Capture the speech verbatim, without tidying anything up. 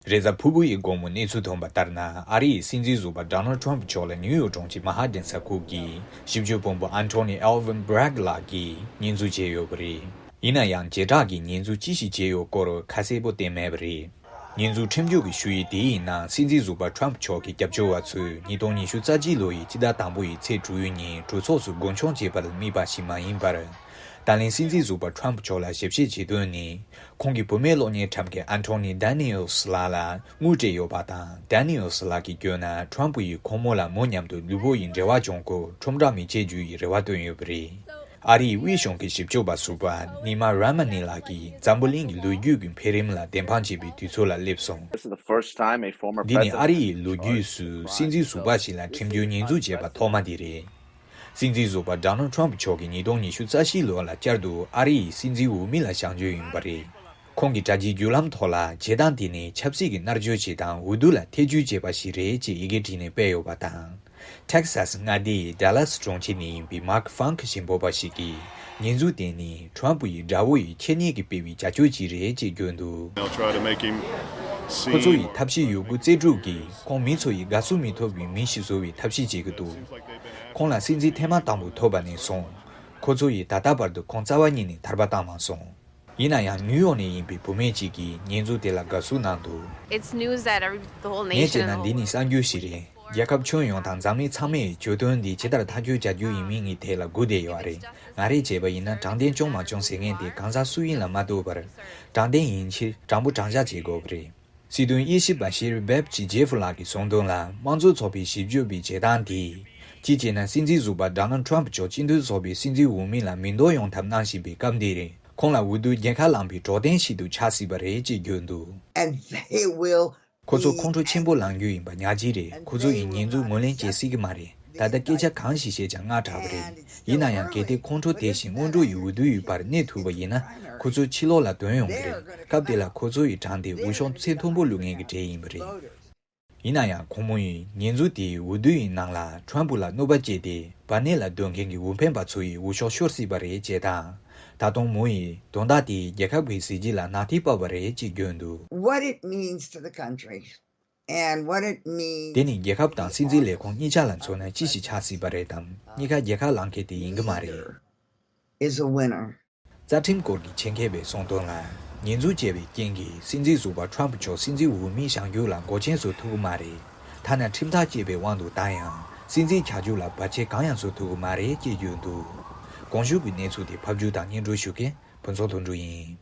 རེས་གཟའ་ཕུར་བུ་ཡི་དགོང་མོ་གནས་ཚུལ་ཐོན་པ་ལྟར་ན། ཨ་རི་ཡི་སྲིད་འཛིན་ཟུར་པ་Donald Trump མཆོག་ལ་ནིའུ་ཡོག་གྲོང་ཁྱེར་མན་ཧ་ཏན་ས་ཁུལ་གྱི་ཞིབ་དཔྱོད་དཔོན་པོ་Anthony Alvin Bragg ལགས་ཀྱིས་ཉེས་འཛུགས་བྱས་ཡོད་པ་རེད། ཡིན་ན་ཡང་། བྱེ་བྲག་གིས་ཉེས་འཛུགས་ཅི་ཞིག་བྱས་ཡོད་སྐོར་ཁ་གསལ་པོ་བསྟན་མེད་པ་རེད། ཉེས་འཛུགས་ཁྲིམས་གཅོད་ཀྱི་ཞུ་ཡིག་དེའི་ནང་། སྲིད་འཛིན་ཟུར་པ་Trump མཆོག་གི་སྐྱབས་བཅོལ་བ་ཚོས་ཉིས་སྟོང་ཉི་ཤུ་རྩ་གཅིག་ལོ་ཡི་སྤྱི་ཟླ་དང་པོ་ཡི་ཚེས་དྲུག་ཉིན་གྲོས་ཚོགས་སུ་རྒོལ་མཆོང་བྱས་པར་དམིགས་པ་ཞིག་མ་ཡིན་པར། ད་ལན་སྲིད་འཛིན་ཟུར་པ་Trump མཆོག་ལ་ཞིབ་བཤེར་བྱེད་དོན་ནི། ཁོང་གི་བུད་མེད་གློག་བརྙན་འཁྲབ་མཁན་Anthony Daniels ལགས་ལ་དངུལ་སྤྲད་ཡོད་པ་དང་། Daniels ལགས་ཀྱིས་བརྗོད་ན། Trump ཡིས་ཁོང་མོ་ལ་མོ་མཉམ་དུ་ལུས་པོ་ཡི་འབྲེལ་བ་སྦྱོང་སྐོར་ཁྲོམ་བསྒྲགས་མི་བྱེད་རྒྱུ་ཡི་རེ་བ་བཏོན་ཡོད་པ་རེད། ཨ་རིའི་དབུས་གཞུང་གི་ཞིབ་དཔྱོད་པ་ཟུར་པ་Nima Rahmani ལགས་ཀྱིས་འཛམ་བུ་གླིང་གི་ལོ་རྒྱུས་ཀྱི་འཕེལ་རིམ་ལ་བདེན་དཔང་བྱེད་པའི་དུས་ཚོད་ལ་སླེབས་སོང་། This is the first time a former འདི་ནི་president ཨ་རི་ཡི་ལོ་རྒྱུས་སུ་སྲིད་འཛིན་ཟུར་པ་ཞིག་ལ་ཁྲིམས་འགྱུར་ཉེས་འཛུགས་བྱས་པ་ཐོག་མ་དེ་རེད། སྲིད་འཛིན་ཟུར་པ་Donald Trump མཆོག་གིས་ཉིས་སྟོང་ཉི་ཤུ་རྩ་བཞི་ལོ་ལ་བསྐྱར་དུ་ཨ་རི་ཡི་སྲིད་འཛིན་འོས་མི་ལ་བཞེངས་རྒྱུ་ཡིན་པ་རེད། ཁོང་གི་དྲ་རྒྱའི་བརྒྱུད་ལམ་ཐོག་ལ། བྱེད་སྟངས་དེ་ནི་ཆབ་སྲིད་ཀྱི་མནར་གཅོད་བྱེད་སྟངས་འོས་བསྡུ་ལ་ཐེ་ཇུས་བྱས་པ་ཞིག་རེད་ཅེས་ཡི་གེ་བྲིས་ནས་སྤེལ་ཡོད་པ་དང་། Texas མངའ་སྡེའི་Dallas གྲོང་ཁྱེར་ནས་ཡིན་པའི་Mark Funk ཞེས་འབོད་པ་ཞིག་གིས། ཉེས་འཛུགས་དེ་ནི་Trump ཡི་དགྲ་བོ་ཡི་ཁྱེད་གཉིས་ཀྱིས་སྤེལ་བའི་བྱ་སྤྱོད་ཅིག་རེད་ཅེས་བརྗོད་འདུག They'll try to make him seem ཁོ་ཚོ་ཡིས་ཐབས་ཤེས་ཡོད་རྒུ་རྩལ་སྤྲུགས་ཀྱིས་ཁོང་མི་ཚོ་ཡིས་དགའ་བསུ་མི་ཐོབ་པའི་མི་ཞིག་བཟོ་བའི་ཐབས་ཤེས་བྱེད་ཀྱི་འདུག་ཁོང་ལ་སྲིད་འཛིན་ཐེངས་མ་དང་པོ་ཐོབ་པ་ནས་བཟུང་། ཁོ་ཚོ་ཡིས་ད་ལྟ་བར་དུ་ཁོང་རྩ་བ་ཉིད་ནས་ཐར་པ་བཏང་མ་སོང་། ཡིན་ན་ཡང་། ནིའུ་ཡོག་ནས་ཡིན་པའི་བུད་མེད་ཅིག་གིས་ཉེས་འཛུགས་དེ་ལ་དགའ་བསུ་གནང་འདུག It's news that every, the whole ངས་nation བྱས་ན། འདི་ནི་གསར་འགྱུར་ཞིག་རེད། རྒྱལ་ཁབ་ཁྱོན་ཡོངས་དང་འཛམ་གླིང་ཚང་མས་གྱོད་དོན་འདི་ཇི་ལྟར་ཐག་གཅོད་བྱ་རྒྱུ་ཡིན་མིན་གྱི་ཐད་ལ་སྒུག་བསྡད་ཡོད་རེད། ང་རས་བྱས་པ་ཡིན་ན། དྲང་བདེན་བྱུང་མ་བྱུང་ཟེར་མཁན་དེ་གང་ཟག་སུ་ཡིན་ལ་མ་ལྟོས་པར། དྲང་བདེན་ཡིན་ཕྱིར་དྲང་པོ་དྲང་བཞག་བྱེད་དགོས་པ་རེད། སྲིད་དོན་དབྱེ་ཞིབ་པ་ཤེ་རི་བེབ་ཅི་ཇེ་ཧྥ་ལགས་ཀྱིས་གསུངས་དོན་ལ། དམངས་གཙོ་ཚོགས་པའི་ཞིབ་དཔྱོད་པའི་བྱེད་སྟངས་དེས། གཅིག་བྱས་ན། སྲིད་འཛིན་ཟུར་པ་Donald Trump མཆོག་སྤྱི་མཐུན་ཚོགས་པའི་སྲིད་འཛིན་འོས་མི་ལ་མིང་འདོགས་ཡོང་ཐབས་གནང་བཞིན་པའི་སྐབས་འདིར། ཁོང་ལ་འོས་བསྡུ་རྒྱལ་ཁ་བླངས་པའི་གྲོགས་དན་ཞིག་ཏུ་ཆགས་སྲིད་པ་རེད་ཅེས་བརྗོད་འདུག And they will ཁོ་ཚོ་ཁོང་ཁྲོ་ཆེན་པོ་ལངས་རྒྱུ་ཡིན་པ་ཉག་གཅིག་རེད། ཁོ་ཚོ་ཡིས་ཉེས་འཛུགས་ངོས་ལེན་བྱེད་སྲིད་ཀྱི་མ་རེད། ད་ལྟ་སྐད་ཆ་གང་ཞིག་བཤད་ཀྱང་སྔ་དྲགས་པ་རེད། ཡིན་ན་ཡང་། གལ་ཏེ་ཁོང་ཁྲོ་དེ་བཞིན་སྔོན་འགྲོ་ཡི་འོས་བསྡུ་ཡི་བར་གནས་ཐུབ་པ་ཡིན་ན། ཁོ་ཚོ་ཕྱི་ལོགས་ལ་དོན་ཡོང་གི་རེད། སྐབས་དེ་ལ་ཁོ་ཚོ་ཡི་གྲངས་དེ་འོས་ཤོག་ཚད་མཐོན་པོ་བླུག་མཁན་གྱི་གྲས་ཡིན་པ་རེད། ཡིན་ན་ཡང་། ཁོང་མོ་ཡིས་ཉེས་འཛུགས་དེའི་འོས་བསྡུ་ཡི་ནང་ལ་Trump ལ་གནོད་པ་སྐྱེལ་ཏེ། བར་གནས་ལ་སྡོད་མཁན་གྱི་འོས་འཕེན་པ་ཚོ་ཡི་འོས་ཤོག་ཤོར་སྲིད་པ་རེད་ཅེས་དང་། ད་དུང་མོ་ཡིས་དོན་དག་དེས་རྒྱལ་ཁབ་ཀྱི་གཟི་བརྗིད་ལ་ནག་ཐིག་ཕབ་པ་རེད་ཅེས་བརྗོད་འདུག What it means to the country and what it means དེ་ནི་རྒྱལ་ཁབ་དང་སྲིད་འཛིན་ལས་ཁུངས་གཉིས་ཆ་ལ་མཚོན་ན་ཅི་ཞིག་ཆགས་སྲིད་པ་རེད་དམ། གཉིས་ཀ་རྒྱལ་ཁ་བླངས་མཁན་དེ་ཡིན་གྱི་མ་རེད། Is a winner. རྩ་ཁྲིམས་སྐོར་གྱི་ཆེད་མཁས་པས་གསུངས་དོན་ལ། ཉེས་འཛུགས་བྱས་པའི་རྐྱེན་གྱིས་སྲིད་འཛིན་ཟུར་པ་Trump མཆོག་སྲིད་འཛིན་འོས་མི་བཞེངས་རྒྱུ་ལ་འགོག་རྐྱེན་བཟོ་ཐུབ་ཀྱི་མ་རེད། ཐ་ན་ཁྲིམས་ཐག་བཅད་པའི་དབང་དུ་བཏང་ཡང་། སྲིད་འཛིན་ཆགས་རྒྱུ་ལ་བར་ཆད་གང་ཡང་བཟོ་ཐུབ་ཀྱི་མ་རེད་ཅེས་བརྗོད་འདུག་གོང་ཞུས་ཀྱི་གནས་ཚུལ་དེ་ཕབ་སྒྱུར་དང་སྙན་སྒྲོན་ཞུ་མཁན་ཕུན་ཚོགས་དོན་གྲུབ་ཡིན།